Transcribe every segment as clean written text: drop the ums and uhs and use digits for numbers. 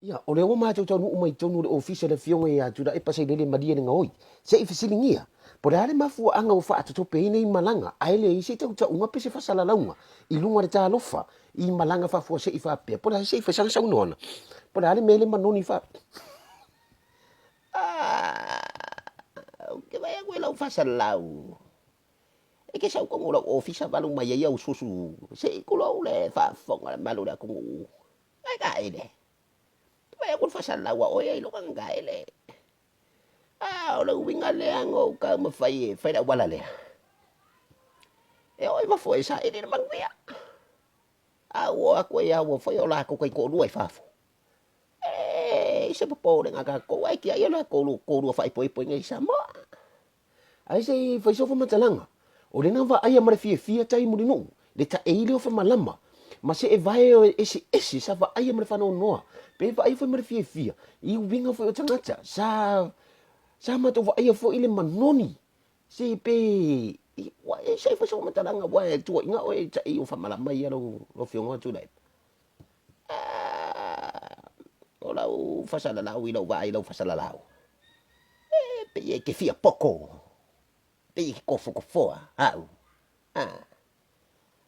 Ia, o lea ua matou taunuu mai i totonu o le ofisa i le Afioga ia Tuilaepa Sailele Malielegaoi, se i fesiligia, po o le a le mafuaaga ua faatotope ai nei malaga, ae leai se tautauga pe se faasalalauga i luga o le talofa i malaga faafuasei faapea, po o le a se i fai sana saunoaga, po o le a le mea le manoni faa... Ah, ou te vaai atu i lau faasalalau, e te sau tonu i lau ofisa valu mai ai au susu, se i tulou le faafofoga a le mamalu o le atunuu. Ai taele. Vai aku le faasalalau a oe ailoga na taele. A o le uiga lea na ou taumafai e fai le auala lea. E oo i fafo e saili le manuia. A ua o atu ai lava ua fai o latou taitoalua i fafo. E i se popolega a tatou ae tiai o latou toalua faaipoipo i inei i Samoa. Ae se i fai sau faamatalaga, o lena vaaia ma le fiafia tai Mulinuu, le taei lea o Famalama, ma see vae eseese sa vaaia ma le faanoanoa, pe vaaia foi ma le fiafia i uiga foi o tagata, sa sa matou vaaia foi le manoni, se pe ua e se i fai sau faamatalaga aua e tuuaiga oe i taei o Famalama ia lau Afioga Tuilaepa. O lau faasalalau i lau vaai i lau faasalalau, e pei e te fia poto, pei e te tofotofoa au.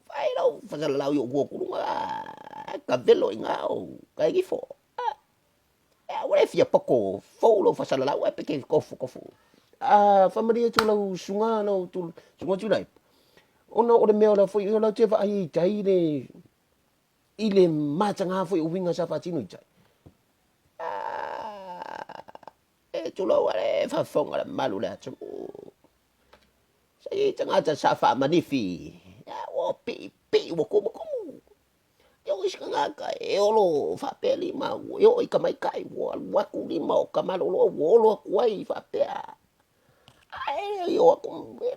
Fai lau faasalalau i ou tuatuga, tavelo i ina ou taegifo. E aua le fia poto fou lou faasalalau ae pei e te tofotofo. A faamalie atu lau susuga lau susuga Tuilaepa, ona o le mea o la foi o la te vaai i tai le i le mataga foi o uiga sa faatino i tai. E tulou a le faafofoga le mamalu o le atunuu. Sa i ai tagata sa faamanifi, a ua piipii ua tumutumu. E oo i isi tagata e olo faapea lima, e oo i tamaitai ua alu atu lima o ka malolo ua olo atu ai faapea. Ae le o atu.